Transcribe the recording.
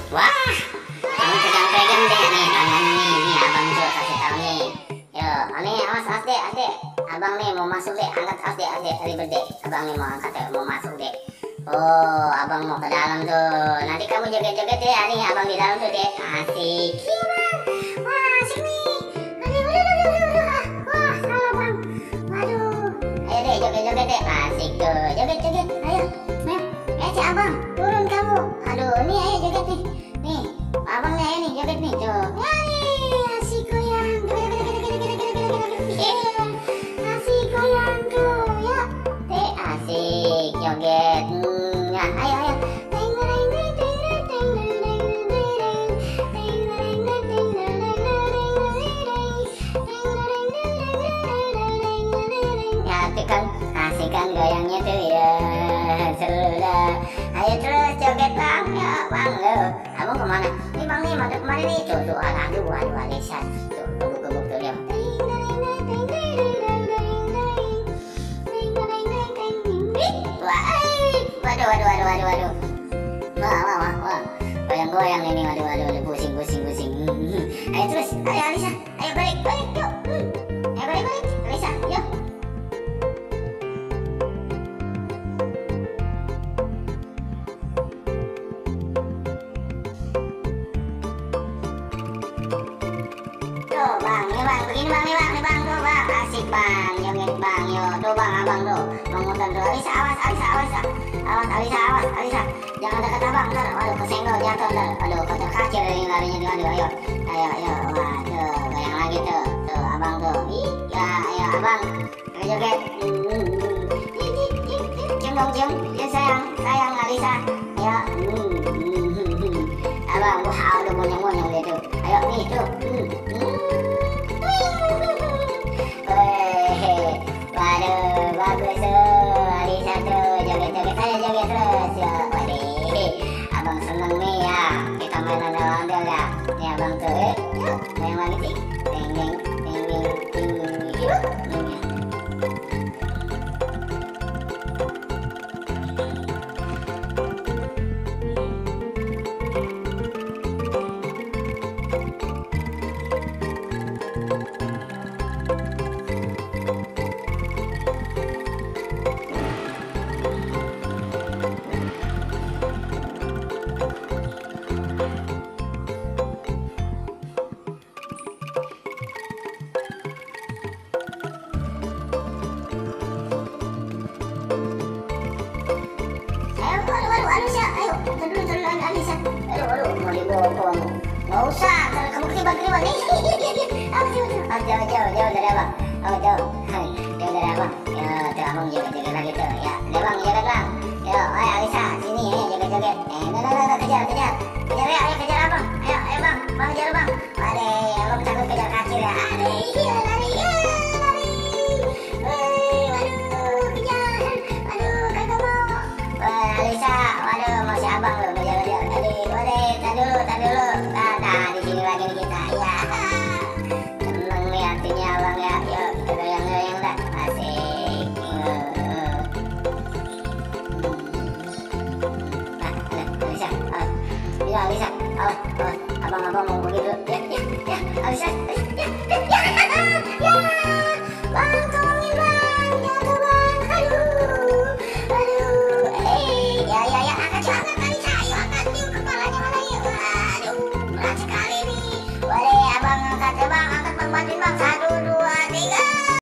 Wah, kamu pegang-pegang deh nih tangan nih abang tuh kasih tahu nih. Yo, ini awas deh, abang nih mau masuk deh, angkat deh, ribet deh. Abang nih mau angkat deh, mau masuk deh. Oh, abang mau ke dalam tuh. Nanti kamu joget-joget deh, nih abang di dalam tuh deh. Asik. Iya bang. Wah, asik nih. Aduh. Wah, salah bang. Waduh. Ayo deh, joget-joget deh. Asik tuh. Joget-joget. Ayo. Si abang, turun kamu. Aduh, nih ayo joget nih. Nih, abang nih ayo nih joget nih tuh. Asik goyang. Asik goyang tuh ya. Asik joget. Ayo. Ya, asik kan goyangnya tuh ya. Seru dah. Ayo terus joget bang, ya bang lo. Abang kemana? Nih bang nih, madep kemana nih? Tuh, aduh, Alisa. Tuh, gebuk tuh dia. Waduh. Wah. Goyang-goyang ini, waduh, pusing. Ayo terus, ayo Alisa, ayo balik, yuk. Ayo balik, Alisa, yuk. Tuh bang, begini bang, tuh bang, asik bang, joget bang, yuk, tuh bang, abang tuh, mengutan tuh, Alisa, Alisa, jangan dekat abang, ntar, waduh, kesenggol jatuh, ntar, waduh, kotor kaki dari larinya, aduh, ayo, waduh, goyang lagi tuh, abang tuh, ya, ayo, abang, joget, cium, ya sayang, Alisa, ayo, abang, wah, udah monyong deh tuh, ayo, nih, tuh, waduh, bagus tuh, Alisa tuh, joget terus ya, waduh, abang seneng nih ya, kita main ondel-ondel ya, nih abang tuh, yuk, main lagi sih, ding, yuk. Alisa, ayo, turun Alisa. Aduh, mau dibawa kamu. Nggak usah, kamu keribat nih. Jauh dari abang. Jauh dari abang. Ya, tuh abang joget lagi tuh. Ya, ada bang, joget bang. Yo, ayo Alisa, sini ya, joget. Kejar. Ayo kejar abang. Ayo bang, kejar bang. Waduh, abang takut kejar kacir ya. Iya, lari. Alisa, waduh, masih abang lo ngejar. Aduh, tar dulu. Nah, di sini lagi nih kita. Ya, seneng nih hatinya abang ya. Yuk, kita goyang dah. Asik. Alisa. Abang mau pergi dulu. Ya, Alisa.